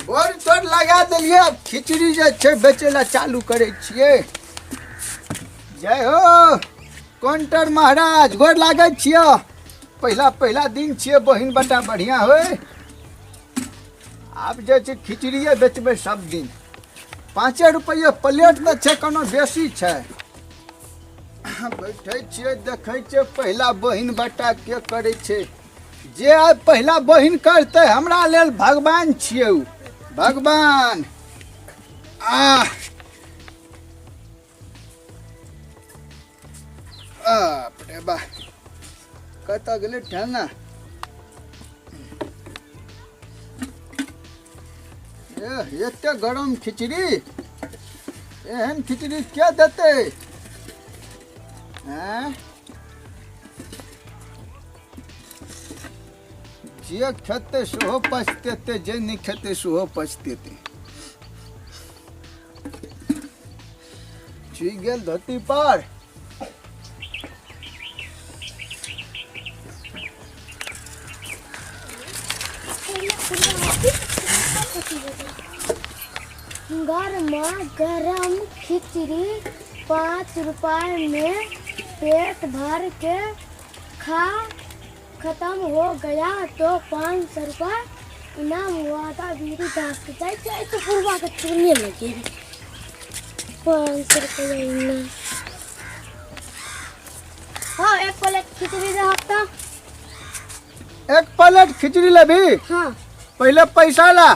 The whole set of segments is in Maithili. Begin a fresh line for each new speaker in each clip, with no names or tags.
बोर तोर लगा देलियै आब खिचड़ी जे छै बेचै लए चालू करै छियै जय हो काउंटर महाराज गोर लागै छियै पहिला पहिला दिन छियै बहिन बटा बढ़िआँ होय आब जे छै खिचड़िए बेचबै सब दिन पाँचे रुपैआ प्लेट तऽ छै कोनो बेसी छै बैठै छियै देखै छियै पहिला बहिन बटा के करै छै जे आइ पहिला बहिन करतै हमरा लेल भगवान छियै उ भगवान आ बाप रे बा कतऽ गेलै ठेंगा ए एते गरम खिचड़ी एहन खिचड़ी के देतै आँय जे खेतै सेहो पछतेतै जे नहि खेतै सेहो पछतेतै छुइ गेल धोती पर
गरमा गरम खिचड़ी 5 रुपए में पेट भर के खा खत्म हो गया तो 500 रुपया इनाम हुआ था बीरी दास के जाए जाए तो पुरवा के चुनने लगे 500 रुपया इनाम। हाँ, एक प्लेट खिचड़ी दे हफ्ता।
एक प्लेट खिचड़ी लेबी?
हाँ।
पहले पैसा ला।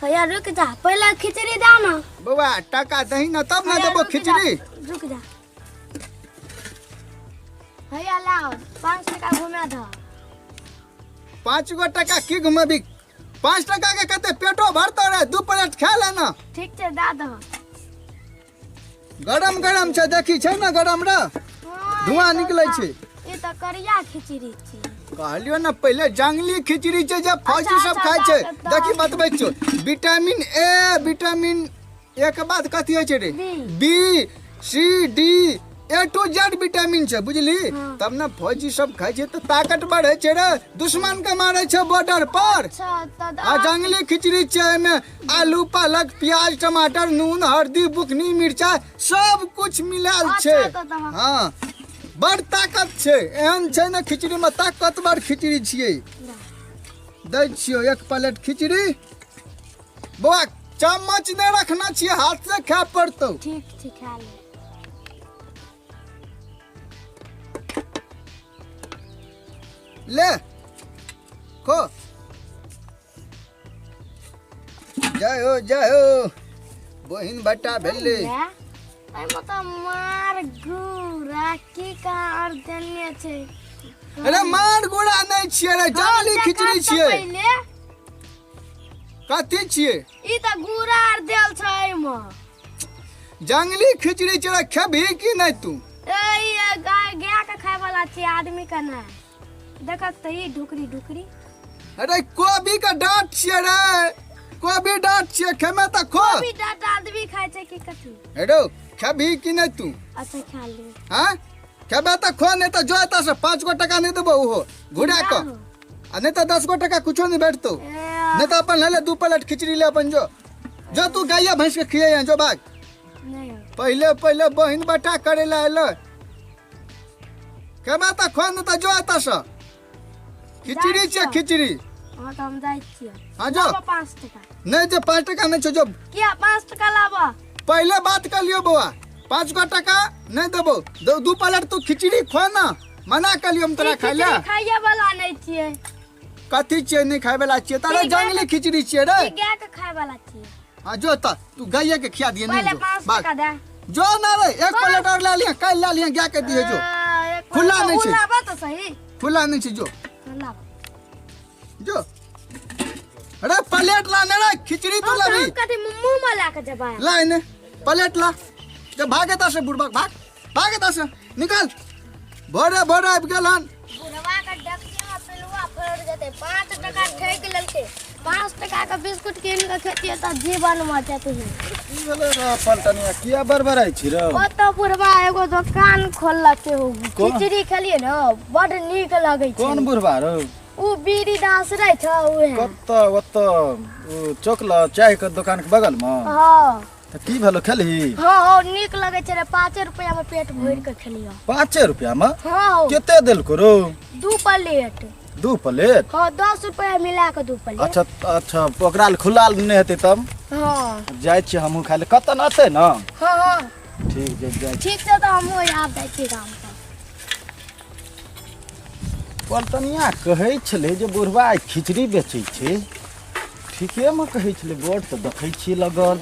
भैया रुक जा, पहले खिचड़ी दा ना।
बउआ टाका दही ना तब ना
भैया,
देबो
रुक जा,
खिचड़ी।
रुक जा भैया, लाओ 5 टका घुमा दो।
5 गो टका की घुमेबी? 5 टका के कते पेटो भरतो रे, 2 प्लेट खा लेना।
ठीक छै, दा दो।
गरम गरम छै, देखी छै ना गरम रे,
हाँ,
धुआं
ई तो
निकलै छै।
ई तऽ करिया खिचड़ी छै।
कहलियो ना पहिले जंगली खिचड़ी छै जे फौजी
अच्छा,
सब खाइ
अच्छा,
छै।
दा-
देखी बतबै छियौ, विटामिन ए, विटामिन ए के बाद कथी होइ छै रे?
B.
B C D A to Z vitamin छै, बुझली?
हाँ।
तब ने फौजी सब खाइ छै तऽ ताकत बढ़ै छै रे, दुश्मन के मारै छै बॉर्डर पर।
अच्छा, तऽ
आ जंगली खिचड़ी छै, एहिमे आलू पालक प्याज टमाटर नून हल्दी बुकनी मिर्चा सब कुछ मिलायल छै।
अच्छा, तऽ
हाँ, बड़ ताकत छै, एहन छै ने खिचड़ी में ताकतवर खिचड़ी छियै। दै छियौ एक प्लेट खिचड़ी। बौआ चम्मच नहि रखना छियै, हाथ से खाय पड़तौ।
ठीक छै, खा ले।
ले खो। जय हो जय हो बहिन बटा भेलै।
एहिमे तऽ मार गुड़ा की कहाँ और देने छै।
अरे मार गुड़ा नहि छियै रे, जाली
हम
खिचड़ी
देखब तऽ
छियै।
पहिले
कथी छियै
ई? तऽ गुड़ा आर देल छै एहिमे।
जंगली खिचड़ी छै रे, खेबही कि नहि तू?
ए ई गाय गाय के खाय वाला छै, आदमी के नहि। देखक तऽ ई ढुकरी ढुकरी।
अरे कोबी के डाँट छियै रे, कोबी डाँट छियै, खेमे तऽ खो।
कोबी डाँट आदमी खाय छै कि कथी?
हेरो खेबही कि नहि तू?
अच्छा, खा ले।
हाँ, खेबे तऽ खो, नहि तऽ जो एतऽ से। 5 गो टका नहि देबो ओहो घुरा कऽ, आ नहि तऽ 10 गो टका कुछो नहि भेटतौ। नहि तऽ अपन ले ले 2 प्लेट खिचड़ी ले अपन, जो जो तू गाय भैंस के खिए जो, भाग।
नहीं।
पहिले पहिले बहिन बटा करे ला एलो। खेबे तऽ खो, नहि तऽ जो एतऽ से। खिचड़ी
जाइ
छै
छियौ।
खिचड़ी।
हाँ, तऽ हम जाइ छियै।
हाँ, जो।
लाबऽ 5 टका।
नहि जे 5 टका नहि छौ, जो।
किया? 5 टका लाबऽ।
पहिले बात कर लियो बौआ, 5 गो टका नहि देबो। 2 प्लेट तू खिचड़ी खो ना, मना कर लियो हम तोरा
ई
खाइ ला।
खिचड़ी खाइए वाला नहि छियै।
कथी छियै? नहि खाय वाला छियै तारे?
ई गाय
जंगली खिचड़ी छियै रे।
ई गाय के खाय वाला छियै।
हाँ जो, तऽ तू गाये के खिया दिए। नहीं
पहिले
जो
5
भाग।
टका दे।
जो ना रे, एक प्लेट और ला लिया, काल्हि ला लिया, गाय के दिए जो।
ए, एक
खुला
प्लेट
नहि छै।
उ लाबऽ तऽ सही।
खुला नहीं छै, जो।
लाबऽ।
जो अरे प्लेट ला ने रे, खिचड़ी तू
हम तऽ
लाबी।
हम कथी मुँह में ला के जेबै?
ला एने प्लेट ला। जब भागे ता से बुढ़बा, भाग भागे ता से, निकल। भोरे भोरे आबि गेल हन।
बुढ़वा के डकची में पिलुआ फड़ जेतै। 5 टका ठकि लेलकै। 5 टका के बिस्कुट कीन के खेतियै तऽ जीवन मचतै।
की भेलै रे पलटनिया, किया बड़बड़ाइ छी रौ?
ओतऽ बुढ़वा एगो दोकान खोललकै हो।
कोन?
खिचड़ी खेलियै ने, बड नीक लगै छै।
कोन बुढ़बा रौ?
उ बीड़ी दास रहे छ उहे।
कतऽ? ओतऽ ओ चौक लग चाय के दोकान के बगल मे?
हाँ।
तऽ की भेलो, खेलही?
हाँ हाँ, नीक लगे छै रे। 5 रुपया में पेट भरि के खेलियो।
5 रुपया मे?
हाँ।
कते देलको रो?
2 प्लेट।
2 प्लेट?
हाँ, 10 रुपया मिला के 2 प्लेट।
अच्छा अच्छा, ओकरा लए खुला नहि हेतै तब?
हाँ।
जाइ छियै हमहूँ खाइ लए। कतऽ ने अतै ने?
हाँ हाँ।
ठीक छै, जाइ।
ठीक छै, तऽ हमहूँ आब जाइ छी गाम पर।
पलटनिया कहै छलै जे बुढ़वा आइ खिचड़ी बेचै छै, ठीकेमे कहै छलै। बोर्ड तऽ देखै छियै लगल,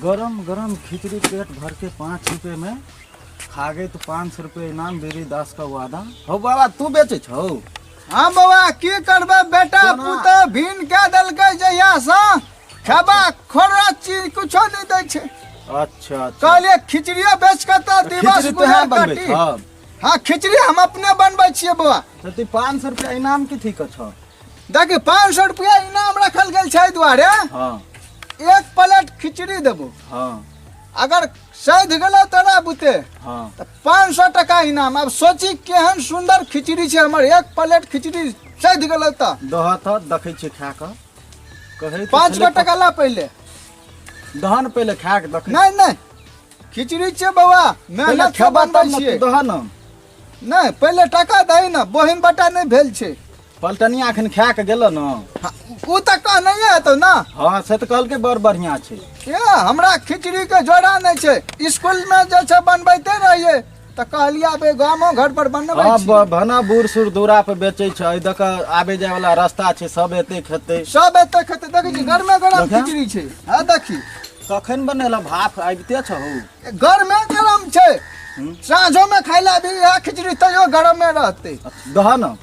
गरम गरम खिचड़ी पेट भरके 5 रुपए में खा गए तो 500 रुपये इनाम, बीरी दास का वादा। हो बाबा, तू बेचै छौ?
हाँ बौआ, की करबै बेटा?
केना?
पुतोह भीन कए देलकै जहिया से, खेबा खोरा चीज कुछो नहि दै छै।
अच्छा अच्छा।
कहलियै खिचड़ियो बेच कऽ तऽ दिवस
खिचड़ी तोहे
गुजर
बनबै
कटी।
छौ?
हाँ, खिचड़ी हम अपने बनबै छियै बौआ।
तऽ तू 500 रुपया इनाम कथी के छौ?
देखी, 500 रुपया इनाम रखल गेल छै एहि दुआरे, 1 प्लेट खिचड़ी देबो, अगर सैध गेलो तोरा बुते, तऽ 500 टका इनाम। आब सोची केहन सुंदर खिचड़ी छै हमर, 1 प्लेट खिचड़ी सैध गेलो तऽ।
दह तऽ देखै छियै खा कऽ। कहै तऽ
5
छलै।
गो टका ला पहिले।
दहन पहिले खा कऽ देखै।
नहि नहि, खिचड़ी छै बौआ,
पहिले
मेहनत से
खेबह
बनबै
तब ने।
छियै।
तू दह ने।
नहि, पहिले टका दही ने, बहिन बटा नहि भेल छै।
पलटनिया एखन खा कऽ गेलो ने।
हाँ, ओ तऽ कहनैये हेतौ ने।
हाँ, से तऽ कहलकै बड़ बढ़िआँ छै।
ए, हमरा खिचड़ी के जोड़ा नहि छै। स्कूल मे जे छै बनबैते रहियै, तऽ कहलियै आब गामो घर पर बनबै
हाँ
छी।
भना बूढ़ सूढ़ दूरा पर बेचै छै, एहि दऽ कऽ आबै जाय वाला रास्ता छै, सब एते खेतै।
सब एते खेतै। देखै छी, गरमे गरम
देखा।
खिचड़ी छै। हाँ, देखी।
कखन बनेला? भाप आबिते छौ।
गरमे गरम छै। साँझो में खाय ला भी इएह खिचड़ी, तैयो गरमे रहतै।
दह ने।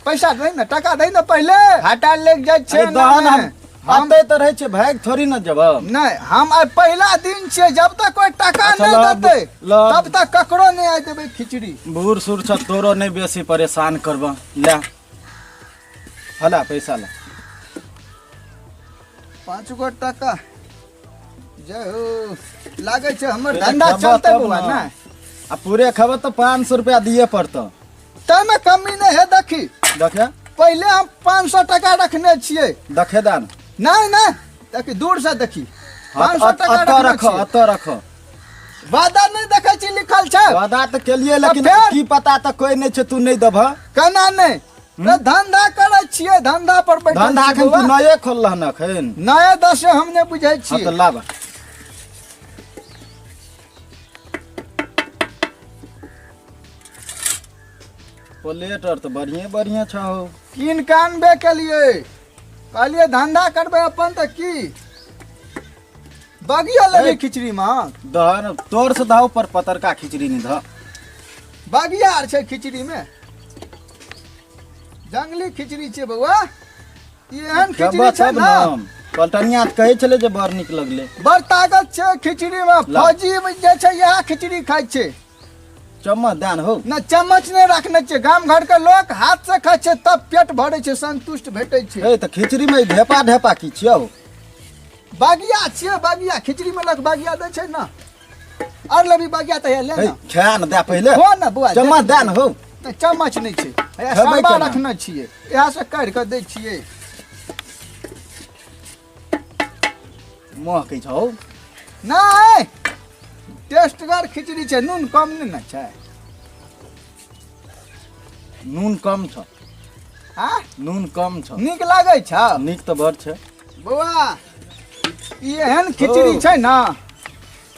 पैसा दही ने, टका दही ने पहिले, घाटा लागि जाइ छै।
अरे दहन
एनामे।
हम
हम
आते तऽ रहै छै, भागि थोड़ी ने जेब।
नहि, हम आइ पहिला दिन छियै, जब तक कोई टका
अच्छा,
नहि देतै
लऽ।
तब तक ककरो नहि आइ देबै खिचड़ी।
बूढ़ सूढ़ छ, तोरो नहि बेसी परेशान करबह। ले हला पैसा ला।
5 गो टका। जय हो, लागै छै हमर
पहिले
धंधा
खेबह
चलतै
तब
बौआ।
ने।
नहि।
आ पूरे खेबह तऽ 500 रुपया दिए पड़तौ।
ताहिमे कमी नहि है, देखी।
देखे।
पहिले हम 500 टका रखने छियै।
देखे दा ने।
नहि नहि, देखी, दूर से देखी। 500 टका
अतऽ
रखने
रख।
छियै।
अतऽ रख।
वादा नहि देखै छी लिखल छै?
वादा तऽ केलिए, लेकिन
फेर?
की पता तऽ कोई नहि छै, तू नहि देबह।
केना नहि? तऽ धंधा करै छियै, धंधा पर बैठल
धंधा
छी
एखन तू
बौआ।
नये खोललह न एखन?
नया दसे हम नहि बुझै
हाँ
छियै।
तऽ लाब। प्लेट आर तऽ बढ़िए बढ़िए छौ।
कीन के आनबे केलियै, कहलियै धंधा करबै अपन तऽ की बगियो लेबै
ए।
खिचड़ी मे।
दहन तोर से दहो पर पतरका खिचड़ी नहीं दह।
बगिया आर छै खिचड़ी मे। जंगली खिचड़ी छै बौआ, ई एहन खिचड़ी
खेबह
छै
तब
ने।
ने। पलटनिया तऽ कहै छलै जे बड़ नीक लगलै।
बड़ ताकत छै खिचड़ी मे।
ला।
फौजी जे छै इएह खिचड़ी खाइ छै।
चम्मच दान हो।
न, चम्मच नहि रखने छै। गाम घर के लोक हाथ से खाइ छै, तब पेट भरै छै, संतुष्ट भेटै छै।
ए तऽ खिचड़ी मे ढेपा ढेपा की छियौ?
बगिया छियै, बगिया। खिचड़ी मे लोक बगिया दै छै ने। और लेबी बगिया तऽ ले
हे
ने।
खा ने दे पहिले।
हो ने बौआ।
चम्मच दे ने हो।
नहि, चम्मच नहि छै। हैया
खेबै
सरबा
केना?
रखने छियै, इएह से काटि कऽ दै छियै।
महकै छौ।
नहि, टेस्टगर खिचड़ी छै। नून कम नहि ने छै?
नून कम छौ।
आँ?
नून कम छौ।
नीक लागै छौ?
नीक तऽ बड़ छै।
बौआ, ई एहन खिचड़ी
ओ।
छै ने।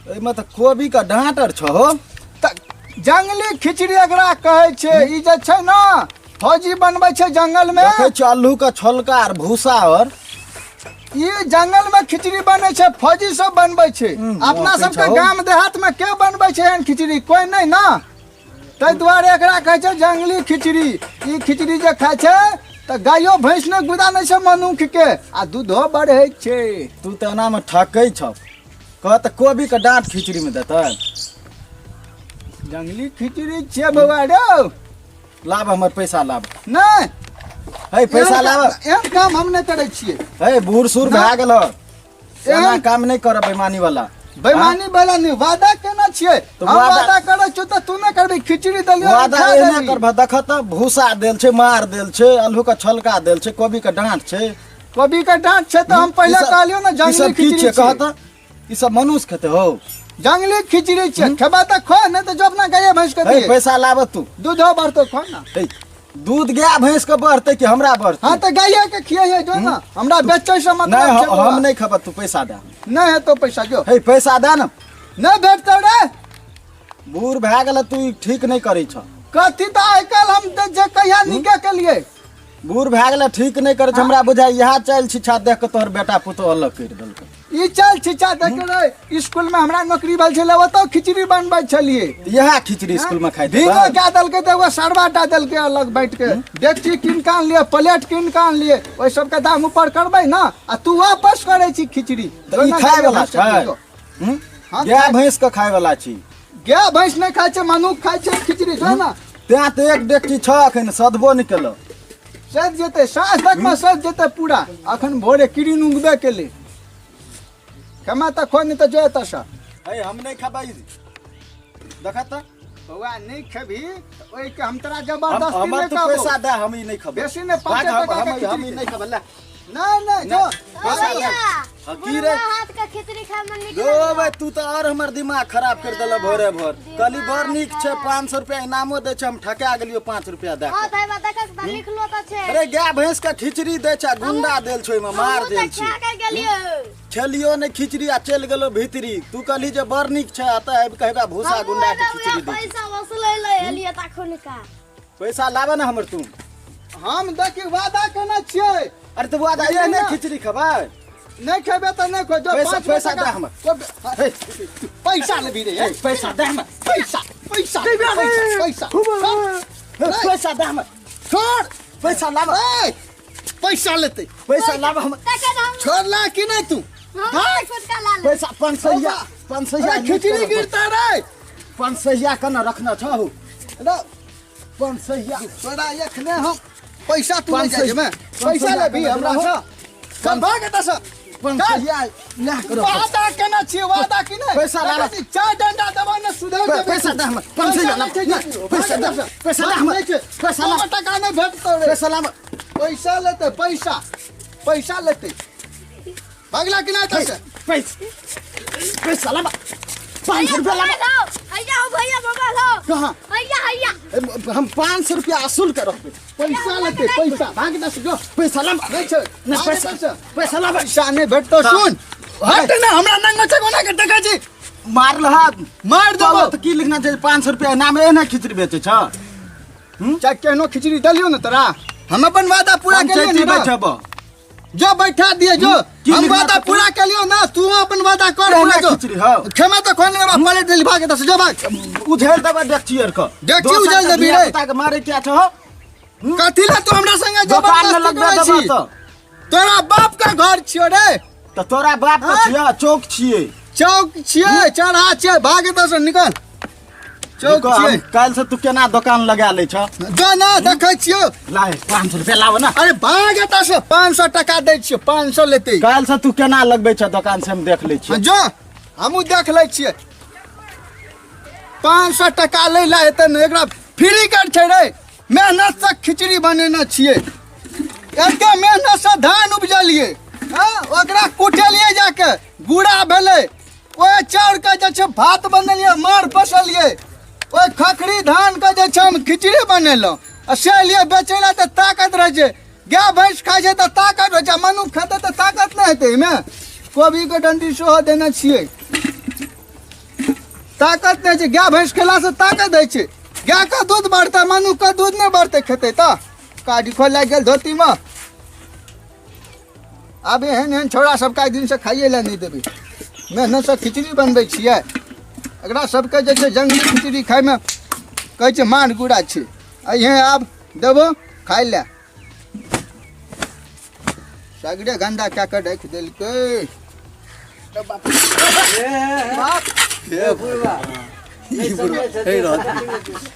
एहिमे तऽ कोबी के डाँट आर छौ हो।
तऽ जंगली खिचड़ी एकरा कहै छै। ई जे छै ने, फौजी बनबै छै जंगल मे।
देखै छियौ अल्लू के छोलका आर भूसा आर।
ई जंगल में खिचड़ी बनै छै, फौजी सब बनबै छै। अपना
बाप रे।
सबके
छौ।
गाम देहात में के बनबै छै एहन खिचड़ी? कोई नहि ना। ताहि दुआरे एकरा कहै छै जंगली खिचड़ी। ई खिचड़ी जे खाइ छै तऽ गायो भैंस नहि गुदा नहि छै मनुख के, आ दूधो बढ़ै छै।
तू तऽ एनामे ठकै छौ। कह तऽ कोबी के डाँट खिचड़ी मे देतै?
जंगली खिचड़ी छियै बौआ रौ।
लाब, हमर पैसा लाब।
नहि।
हे, पैसा
एहन
लाब।
एहन काम हम नहि करै छियै।
हे, बूढ़ सूढ़ भए गेल एना
एहन
काम नहि करब बेईमानी वाला।
बेईमानी वाला नहीं, वादा केना छियै?
तऽ
हम
वादा-
वादा करै छियौ तऽ तू नहि करबी। खिचड़ी देलियौ,
वादा
खा
एहने
लेली।
करबह? देख तऽ, भूसा देल छै, मार देल छै, आलू के छलका देल छै, कोबी के डाँट छै।
कोबी के डाँट छै तऽ हम पहिले
ई सब-
कहलियौ ने,
ई
जंगली
सब की
खिचड़ी
छै? कह
छियै।
तऽ, ई सब मनुष्य खेतै हौ?
जंगली खिचड़ी छै, खेबा तऽ खो, नहि तऽ जो अपना गाय भैंस के
हे
दिहे।
पैसा लाबऽ तू।
दूधो बढ़तो, खो ना।
हे, दूध गाय भैंस के बढ़तै कि हमरा बढ़तै?
हाँ तऽ गाये के खिये जो ना, हमरा बेचै से मतलब
नहीं,
छै
हम
बौआ।
नहीं खबर, तू पैसा दे।
नहीं है तो पैसा जो।
हे, पैसा दे ना।
नहीं भेटतौ रे।
बूढ़ भए गेल तू, ई ठीक नहीं करै छ।
कथी तऽ आइ काल्हि हम तऽ जे कहिया नीके केलिए।
बूढ़ भए गेल, ठीक नहीं करै छ। हमरा बुझाइ इएह चालि छिछा देख के तोहर बेटा पुतोह अलग करि देलकै।
ई चल छिछा देख रे, स्कूल में हमरा नौकरी भेल छलै, ओतऽ खिचड़ी बनबै छलियै।
इएह खिचड़ी स्कूल में खाइ
भीगो कए देलकै तऽ एगो सरवा दए देलकै अलग बैठ के। डेकची कीन के आनलियै, प्लेट कीन के आनलियै, ओहि सबके दाम ऊपर करबै ने, आ तू वापस करै छी खिचड़ी।
तऽ ई खाय वाला छै? हम्म?
हाँ,
गाय
खाय-
भैंस के खाय वाला छी?
गाय भैंस नहि खाइ छै, मनुख खाइ छै खिचड़ी जो ने।
तें तऽ एक डेकची छ, अखन सधबो नहि केलक।
सधि जेतै, साँझ तकमे सधि जेतै पूरा। अखन भोरे किरिन उगबे केलै। खेमा तऽ खो, नहि तऽ जो एतऽसँ।
हे, हम नहि खेबै, देखा तऽ।
बौआ, नहि खेबही तऽ ओहिके हम तोरा जबरदस्ती
हमर
नहि
तू
कहबौ।
पैसा दे, हम ई नहि खेबै।
बेसी नहि,
भाग,
पाँचे टका के
हम ई
खिचड़ी।
नहि खेबै, ले।
नहि नहि, जो।
पैसा दे।
भैया,
हाँ, की रे?
बुढ़वा हाथ का खिचड़ी खाए मन निकल।
गो भाई, तू तऽ और हमर दिमाग खराब कर देला। भोरे भोर कहली बड़ नीक छै, 500 रुपया इनामो दै छै, हम ठका गेलियो 5 रुपया दए
हाँ
के।
तऽ देखक तऽ लिखलो तऽ छै।
अरे, गाय भैंस के खिचड़ी दै छै आ गुंडा देल छै ओहिमे, मार
हमहूँ
देल
तऽ
छै।
खा के गेलियो।
खेलियो ने खिचड़ी आ चलि गेलो भीतरी। तू कहली जे बड़ नीक छै, आ तऽ आबि कहबा भूसा
हमहूँ
गुंडा के
एना
खिचड़ी दै छै।
पैसा वसूलै लए एलियै तखुनका।
पैसा लाबे ने हमर तू।
हम देखी वादा केने छियै।
अरे तऽ वादा एहने खिचड़ी खेबै?
नहि खेबै तऽ नहि खो, जो।
पैसा-
पाँच
पैसा
टका-
दे हमर।
को-
हे,
पैसा लेबी रे?
हे, पैसा दे हमर।
पैसा, पैसा, पैसा, पैसा।
हे, पैसा दे हमर।
छोड़।
पैसा लाबे।
ए, पैसा लेतै।
पैसा लाबे हमर।
तखन हम
छोड़ला कि नहि तू?
हम खुदका ला ले।
पैसा 500, 500।
अरे, खिचड़ी गिरता रे।
500 केना रखना छौ?
रे,
500।
तोरा एखने हम पैसा तू नहि
500
जाइ छै पैसा लेबही हमरा सँ? चल भाग एतऽ सँ।
500 लए करो।
वादा केने छियै, वादा कि नहि?
पैसा ला।
चार डंडा देबऽ ने सुधर जेबै।
पैसा दे हमर, 500 ला। पैसा दे, पैसा दे हमर, पैसा ला।
टका नहि भेटतौ रे।
पैसा लाबे।
पैसा लेतै, पैसा, पैसा लेतै। भगला कि नहि एतऽ सँ?
पैसा, पैसा लाबे, 500 रुपया लाबे।
हैया हो भैया, मोबाइल हो।
कहाँ?
हैया, हैया।
ए, हम 500 रुपया असूल के रखबै।
पैसा लेतै, पैसा। भाग एतऽ सँ, जो।
पैसा लाबे।
नहि छै।
नहि,
भाग
पैसा
एतऽ सँ।
पैसा लाबे।
पैसा नहि भेटतौ। सुन, हट ने, हमरा नंगा छै, कोना के देखै छी?
मार लहा।
मार देबौ।
तऽ की लिखना छै? 500 रुपया इनाम, एहने खिचड़ी बेचै छ?
चाहे केहनो खिचड़ी देलियौ ने तोरा, हम अपन वादा पूरा केलियौ
पंचायती
ने।
बैठब।
जो बैठा दिए, जो।
की
हम
लिखना
वादा
छै?
पूरा केलियौ ना, तू अपन वादा कर
केहने
पूरा, जो।
खिचड़ी हौ?
खेमा तऽ खोल लेबा, पलट देली। भाग एतऽ से, जो भाग।
उझेल देबै डेकची आर के।
डेकची उझेल देबही रे।
धिया के मारे क्या छौ?
कथी ला तू हमरा संगे
दोकान में
जबरदस्ती
लगबे
करै
देबऽ
छी?
तऽ।
तोरा बाप के घर छियो रे।
तऽ तोरा बाप के
हाँ?
छियै, चौक छियै।
चौक छियै, चढ़ा छियै। भाग एतऽ से, निकल। चौक
देखो, हम
छियै।
काल्हि से तू केना दोकान लगा लै छ।
जो ना, देखै छियौ।
लाए, 500 रुपया लाब ना।
अरे भाग एतऽ से। 500 टका दै छियौ, 500 लेतै।
काल्हि से तू केना लगबै छ दोकान से हम देख लै छियै।
जो, हमहूँ देख लै छियै। 500 टका लै ला हेतै ने? एकरा फ्री कर छै रे? मेहनतसँ खिचड़ी बनेने छियै, एते मेहनतसँ धान उपजलियै, हँ, ओकरा कुटेलियै, जाके गुड़ा भेलै, ओहि चाउरके जे छै भात बनेलियै, माड़ पसलियै, ओहि खखरी धानके जे छै हम खिचड़ी बनेलहुँ आ से एलियै बेचै लए। तऽ ताकत रहै छै? गाय भैंस खाइ छै तऽ ताकत होइ छै, मनुख खेतै तऽ ताकत नहि हेतै? एहिमे कोबीके डंटी सेहो देने छियै। ताकत नहि छै? गाय भैंस खेलासँ ताकत होइ छै। गायके दूध बढ़तै, मनुखके दूध नहि बढ़तै खेतै तऽ? काडी खोल लागि गेल धोतीमे। आब एहन एहन छौड़ा सबके आइ दिनसँ खाइए लए नहि देबै। मेहनतसँ खिचड़ी बनबै छियै, एकरा सबके जे छै जंगली खिचड़ी खाइमे कहै छै मार गुड़ा छै। अइहे आब देबो खाइ लए। सगरे गन्दा कए कऽ राखि देलकै। बाप हे, बुढ़वा हे रहत।